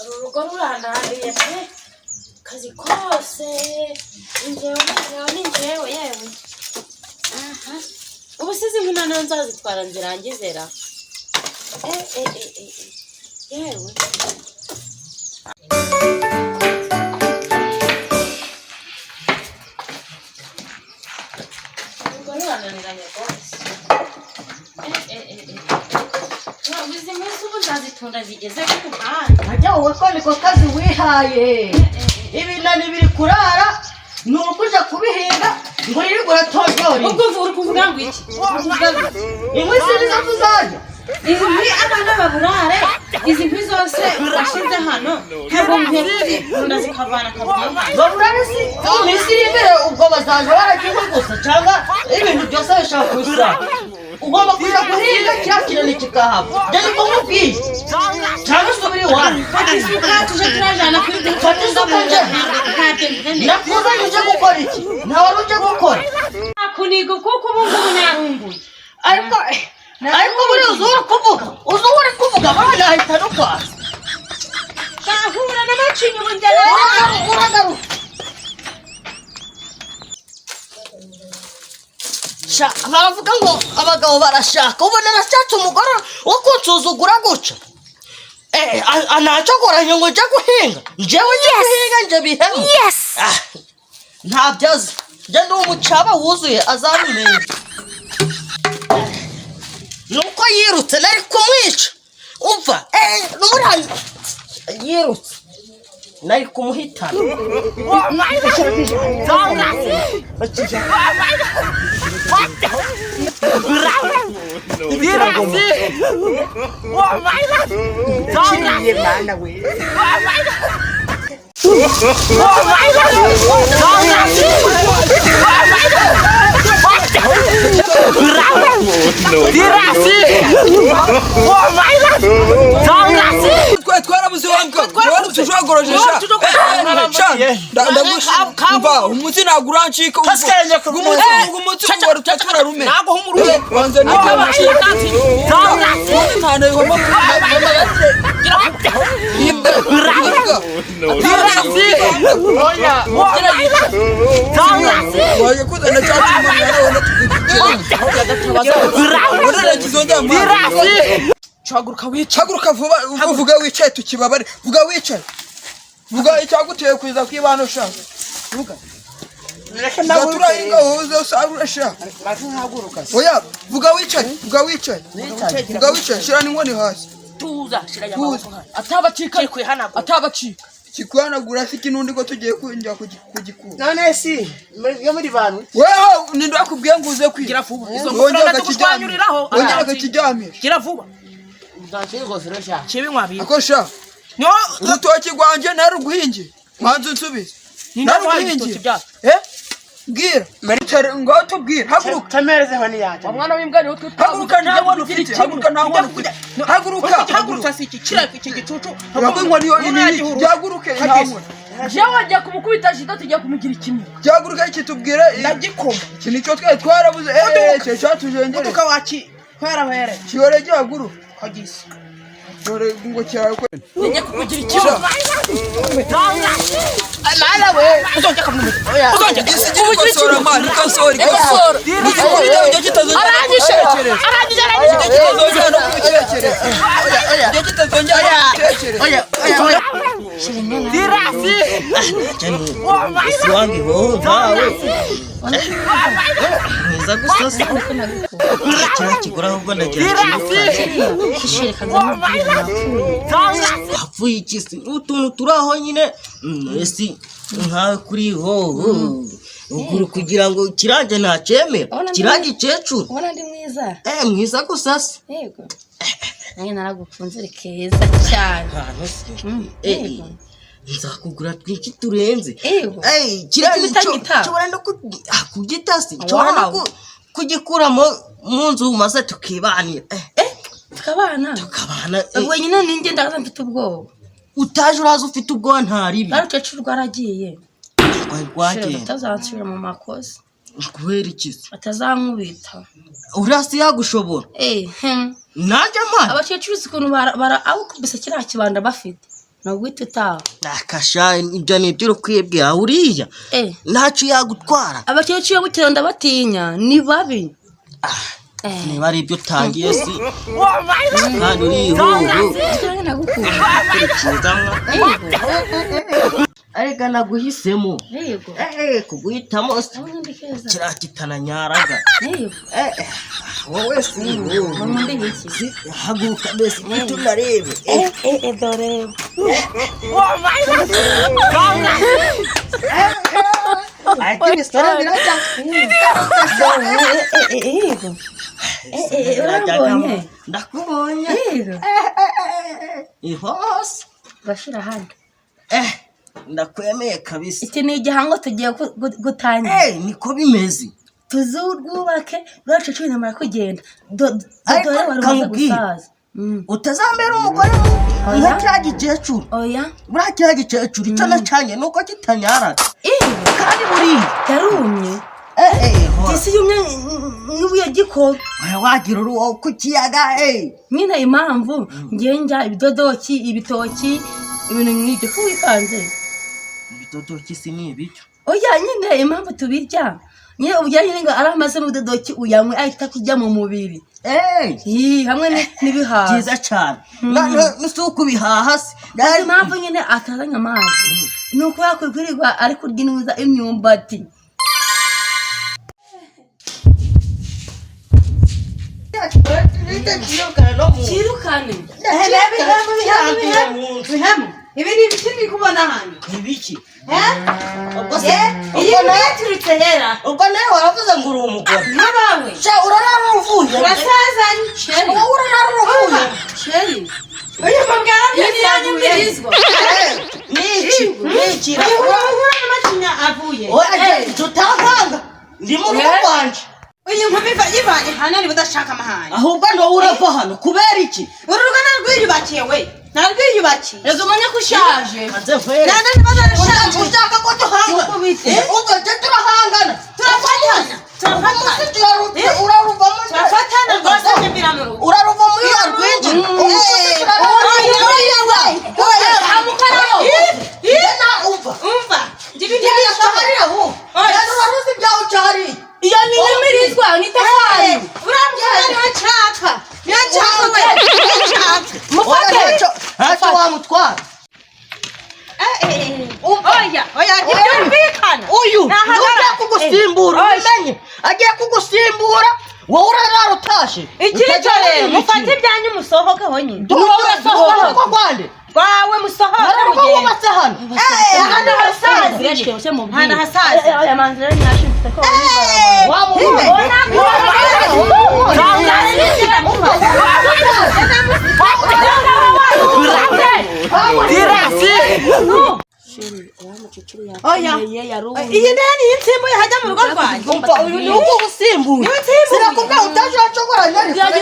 Uru rugo rurananiye pe, akazi kose ni njyewe, ni njyewe, ni njyewe. Yewe, aha, ubu sizi nkina nayo nzazitwara nzirangize ra. Eh, eh, eh, eh, eh. Yewe, urugo rurananiranye rwose. Eh, eh, eh, eh. Ntabwo izi nkwi ubu nzazitunda zigeze ku muhanda. Ajya wowe, ko niko kazi wihaye, ibinani biri kurara, ni ukuja kubihinga ngo uririrwe uratojora. Ubwo uri kuvuga ngo iki? Uri kuvuga ngo iki? Inkwi si nizo tuzarya. Izi nkwi abana baburare, izi nkwi zose washize hano ntabwo nkwiye kuzikunda zikavana akavuyo. Baburare si mu minsi iri imbere, ubwo bazaza bararya inkwi gusa cyangwa ibintu byose bishobora kubisanga. Ugomba kuja guhinga kiriya kinani kikahava, njye niko nkubwiye, cyangwa usubire iwanyu. Fata isuka tuje turajana kuri. Fata isuka nje. Ntabyo nkeneye. Nakuzanye uje gukora iki? Ntawe wari uje gukora. Kuniga kuko ubu ngubu narunguye. Ariko buriya uzi uri kuvuga, uzi uri kuvuga, buriya nahita no kwasa. Bahura n'amacinya ubu njye. Uragaruka, uragaruka. Sha, baravuga ngo abagabo barashaka, ubu narashatse umugore wo kunsuzugura gutya. Eh, anacogoranye ngo njye guhinga, njyewe njye guhinga, njye bihemu. Ah, ntabyo azi, njye ndi umucaba wuzuye, azabimenya. Nuko yirutse nari kumwica. Umva, eh, nuriya yirutse nari kumuhitana. Twe twarabuze wambwa tujogoroje sha. Ndagusha umutsi ntabwo urancika umutsi, ngo rutatura rume wanze nta ihoma. Waje kuzana cya cyuma mwana. Kizongera. Haguruka wica. Haguruka vuba, uvuga wicaye tukibabare. Vuga wicaye, vuga icyaguteye kuza kwibana ushaka. Vuga turahinga, wowe usarura sha. Oya, vuga wicaye, vuga wicaye, vuga wicaye. Shyira n'inkoni hasi. Tuza, shira Tuza. amaboko hano. Atabacika, atabacika. Kikuhanagura se ikinundi ko tugiye kujya kugikura? None si yo muri bantu. Wewe ninde wakubwiye ngo uze kwiga? Gira vuba, izo Wongera ngofero ndagushwanyuriraho. wongera ukakiryamisha. Gira vuba. Nzakira ingofero sha. Kibi nkwabiye. Ako sha. No. Urutoki rwanjye naruguhingiye, manza unsubize. Ninde waguhaye Naruguhingiye. ibitoki byacu? Eh, mbwira. Ngaho tubwire, haguruka. Tamerezeho niyanjye. Wa mwana w'imbwa niwe twe. Haguruka, nta nkono ufite. Haguruka, nta nkono ufite. Haguruka. Haguruka si iki kira iki gicucu. Ntabwo inkoni yo ini byaguruke, nta nkoni. Jewe agiye kumukubita jida, tugiye kumugira ikimwe. Byaguruke kitubwire. Ndagikoma. Iki nicyo twari twarabuze, eh, cyo cyatujengereye. Uduka waki hwera hwere. Kiyore gihaguruka. Kogisa. Dore ngo kirakwe. Ngiye kukugira ikimwe. Mwana we. Uzongera kumumenya. Uzongera. Ikosora mani, ikosora, ikosora. Icyo kitazongera. Arangije. Arangije, arangije. Icyo kitazongera no kubitekereza. Icyo kitazongera no kubitekereza. Oya, oya, oya. Isi wange wowe nkawe mwiza gusa se kiriya kigura, ahubwo ndagira Kishirika nzamubwira napfuye. Hapfuye iki se? Utuntu turi aho nyine. Ese nkawe kuri hoho ugura kugira ngo kirange ntacyemera kirange ikecuru. Ubona ndi mwiza? Eh, mwiza gusa se. Yego, nanjye naragukunze, uri keza cyane. Ahantu se. Eh, nzakugura twinshi turenze. Yego. Eh, kirange. Kuki utanyita? Nshobora no kugita se, nshobora no Wow. kugikuramo mu nzu maze tukibanira. Eh, Tukabana. Tukabana, eh. Wenyine ninjye ndaza mfite ubwoba. Utaje uraza ufite ubwoba, ntaribi. Rwa rukecuru rwaragiye. Rwari rwagenda. Batazansubira mu makosa. Kubera iki se? Batazankubita. Uriya si yagushobora. Eh. Nanjye mpari. Abakecuru uzi ukuntu bara awukubise kiriya kibanda bafite. Ni uguhita utaha. Nakasha ibyo ni ibyo uri kwibwira uriya. Ntacyo yagutwara. Abakecuru bo mu cyaro ndabatinya, ni babi. Niba ari ibyo utangiye si kandi urihuhu. Nagukunda. Arega naguhisemo. Yego. Kuguhitamo Ubundi keza. kiriya kitananyaraga. Yego. Wowe si Ubundi iki? Haguruka mbese icyo unarebe. Dore. Ariko ibisore birajya. Yego. Urambonye? Ndakubonye. Yego. Ihose. Bashira hano. Ndakwemeye kabisa. Iki ni igihango tugiye gutangira. Niko bimeze. Tuzurwubake rwacu cumi namara kugenda. Dore wari umaze gusaza. Utazambera umugore nka kiriya gikecuru. Oya. Buriya kiriya gikecuru icyo nacanye ni uko kitanyaraga. Kandi buriya. Yarumye. Isi yumye nk'ibuye gikoma. Wagira uruwo ku kiyaga. Nyine impamvu ngiye njya ibidodoki, ibitoki, ibintu nk'ibyo ko wikanze. Ibidodoki si ni ibiryo. Oya nyine impamvu tubirya. Nyine ubujyanye nyine ngo ari amazi mu bidodoki uyanywe ahita kujya mu mubiri. Hamwe n'ibihaha. Byiza cyane. Si ukubihaha se. Impamvu nyine atazanye amazi. Ni uko yakwirirwa ari kurya inuza imyumbati. Kirukane. Ibi ni ibiki ndi kubona hano? Ibiki? Iyi yaturutse hera. Ubwo nawe waravuze ngo uri umugore. N'abawe. Sha urarara uvuye. Urasazanye. Sheri. Wowe urarara uvuye. Sheri. Uyu mugabo yanyumirizwa. Niki? Niki? Urahura n'amacinya avuye. Oya tutavanga. Ndi mu rugo rwanje. Uyu nkumi yivanye hano niba udashaka amahane. Ahubwo niwowe urava hano kubera iki? Uru rugo narwiyubakiye we. Narwiyubakiye. Reka umenye ko ushaje. Ushaka ko duhangana. Ubwo je turahangana. Turafatana. Turafatana. Uraruvamo. Turafatana rwose nyumvira mu rugo. Uraruvamo iyo arwinjira. Umva. Iyo ni inyumirizwa ni itafari. Urambwira niyo nshaka. Niyo nshaka we. Niyo nshaka. Mufate. Ntacyo wamutwara. Oya, oya, ntibyumvikana. Uyu agiye kugusimbura ubimenye. Agiye kugusimbura wowe urarara utashe. Ikiri cyo rero mufate ibyanyu musohoke honyine. Urasohoka rwande. Rwawe musohoke Hari urugo mugende. wubatse hano. Hano hasaze. Hano hasaze. Oya manzi rero nyashimfite ko Oya. Iyi ndaya ni insimbuye hajya mu rugo rwanjye. Umva uyu ni uko usimbuye. Sinakubwira utajya ushobora nyari.